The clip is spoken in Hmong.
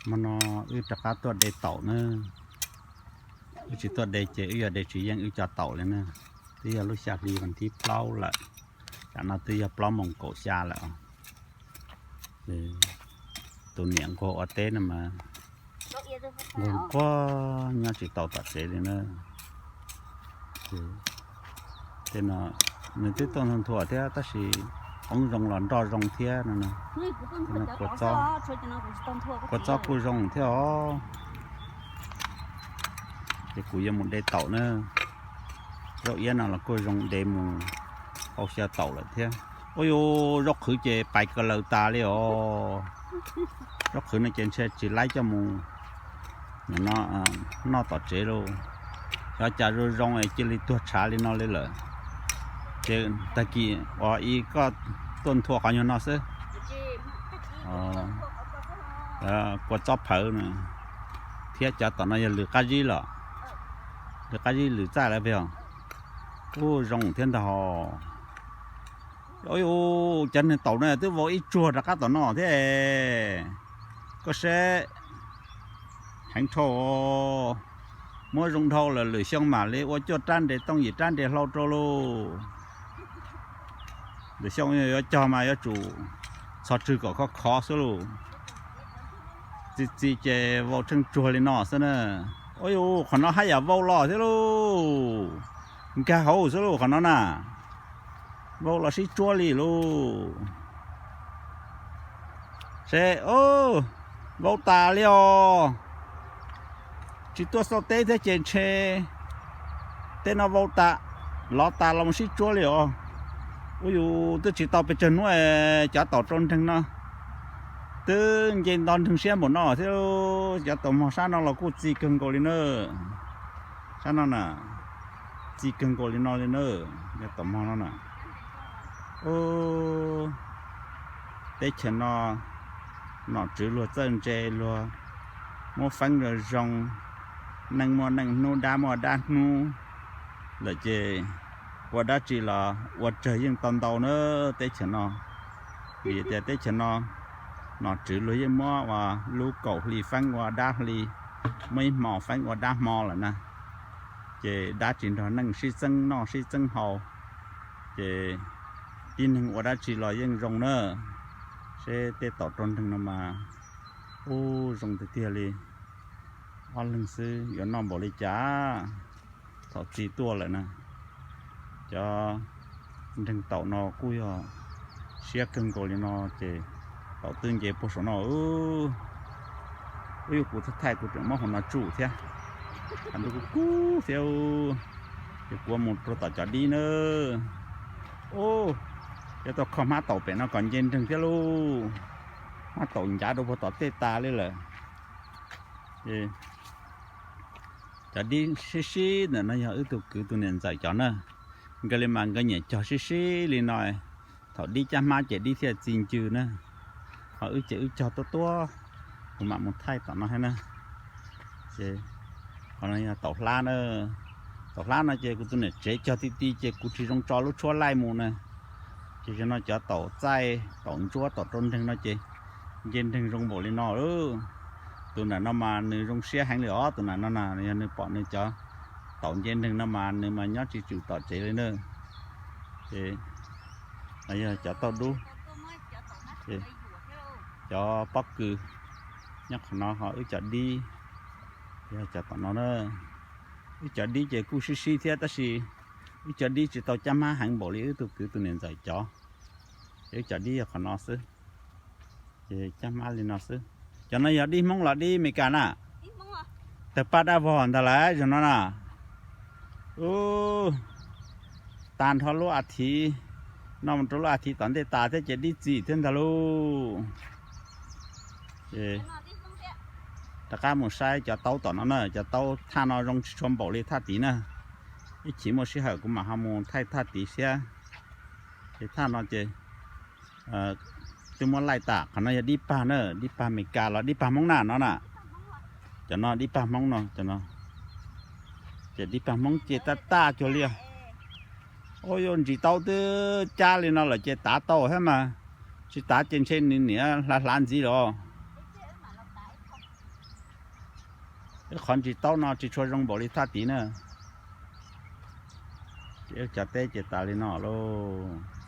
Hmo no wb rov qab tuaj de taum na. Wb tsis tuaj de ces wb yog de tsis yeej wb cov taum li na. Twb yog lub xya hli vas thib plaub lawm, tam no twb yog plaub moos kaum xya lawm. Tus niam nquag ua teb no mas nquag nquag nyob tsis tau tom tsev li na. Tej no nws twb tuaj nthua thiab tab sis qoob zoo los nroj zoo thiab no. Kua txob kuj zoo thiab os. Ces kuv yuav mus de taum na. Zaub iab no los kuj zoo de mus hau xyaw taum lawm thiab. Ua yus zaub qhwv ces pais kaw laws tas li os. Zaub qhwv no ces ntshe tsis laib coj mus noj tom tsev lauj. Xyov cas zoo zoo es cia li tuag tshav li no li lawm. Ces tag kis uas i koj tuaj nthua qhov nyuag no xwb. Kua txob phawv thiab cov tom no yog lwm qab zib los? Lwm qab zib lwm txaij lawm peb os. Ub zoo thiab ntag. Cov neeg taum no twb vau ib tsuag rov qab tom no thiab. Koj seb, heev dhau. Muab zoo dhau lawm lwm xyoo mam li ua cuaj rab nres tooj yim rab nres hlau rau lauj. Lwm xyoo yuav cog mas yuav tsum txhos tswg kom khov khov xwb lauj. Txi txiv ces vau tsheej tsuag li no xwb na. Ua yus qhov no haj yam vau los thiab lauj. Nkag hauv xwb lauj qhov no na. Vau los sib tsuab li lauj. Seb, vau tas li os. Tsis tuaj xauj teb thiab ces ntshe tej no vau tas, lov tas los mus sib tsuab li os. Ua yus twb tsis tau pes tsawg hnub cov taum rau nreeg no twb nce nto nreeg siab npaum no thiab. Cov taum mog sab no los kuj txi kawg nkaus li na. Sab no na, txi kawg nkaus li no li na. Cov taum mog no na. Teb chaws no nom tswv luag txawj ntse, luag muab feeb zoo zoo, neej muaj neej hnub, dab muaj dab hnub lawm ces ua dab tsi los ua tsawg yeej tau ntau na teb chaws no. Vim tias teb chaws no nom tswv luag yeej muab ua lub kaum hli feeb ua dab hli, muaj ib hmo feeb ua dab hmo lawm na. Ces dab tsis nrog neej sib txeeb noj sib txeeb haus, ces tib neeg ua dab tsi los yeej zoo na. Seb tej taum rau nreeg no mas, ub, zoo tiag tiag li. Ob leeg xwb yuav noj npaum li cas thaum txi tuaj lawm na. Cov nreeg taum no kuj yog siab kawg nkaus li no ces taum twb nce puag saum no. Ub, yog kuv thaij kuv tseem muab hauv no tsuj thiab. Ntuj kuj kub thiab. Ces kuv mus rau tom cov dib na. Ub, cov tau kho hmab taum pem no kom nce nreeg thiab lauj. Hmab taum ncav rau puag tom tej tas li lawm. Cov dib sib sib ntawm no yog wb tus kwv tus niam ntxawm cov na. Nkawd li mas nkawd nyiam cog sib sib li no. Thaum dib cab hmab ces dib thiaj txi ncw na. Ho wb ces wb cog tuab tuab, kuv mam mus thaij tom no thiab na. Ces qhov no yog taum hlab na. Taum hlab no ces kuv tus niam tsev cog ti ti ces kuv tsis zoo tso lub tshuab laij mus na. Ces zaum no cov taum txaij taum ntsuab taum rau nreeg no ces nce nreeg zoo npaum li no. Tus nram no mas nws zoo siab heev li os, tus nram no na, yog nws pom nws cov taum nce nreeg no mas nws mas nyob tsis tswm tom tsev li na. Ces no yog cov tauj dub, cov pob kws nyob qhov no, ho wb cov dib yog cov tom no na. Wb cov dib ces kuj sib sib thiab tab sis wb cov dib tsis tau cab hmab heev npaum li wb tus kwv tus niam ntxawm cov. Ces wb cov dib yog qhov no xwb. Ces cab hmab li no xwb. Cov no yog dib Hmoob los dib Meskas na? Tawg paj dab vog ntag lauj zaum no na. Ub, tag nrho lub a thiv, noj mus rau lub a thiv tom ntej tas thiab ces dib txi thiab ntag lauj. Ces rov qab mus saib cov taub tom no na, cov taub thaj no zoo tsis tshua npaum li thaj tid na. Ib chim muaj sij hawm kuv mam ho mus thaij thaj tid thiab. Ces thaj no ces twb muab laij tas. Qhov no yog dib pag na, dib pag Meskas los dib pag Hmoob na no na. Cov no dib pag Hmoob no, cov no ces dib pag Hmoob ces taj taj cuag li. Ua yuav ntsis taub twb cab li no lawm ces tav tau thiab mas, tsis tav ces ntshe nws niam hlav hlav ntxiv los. Ib qhov ntsis taub no tsis tshua zoo npaum li thaj tid na. Ces cov teb ces tas li no lauj.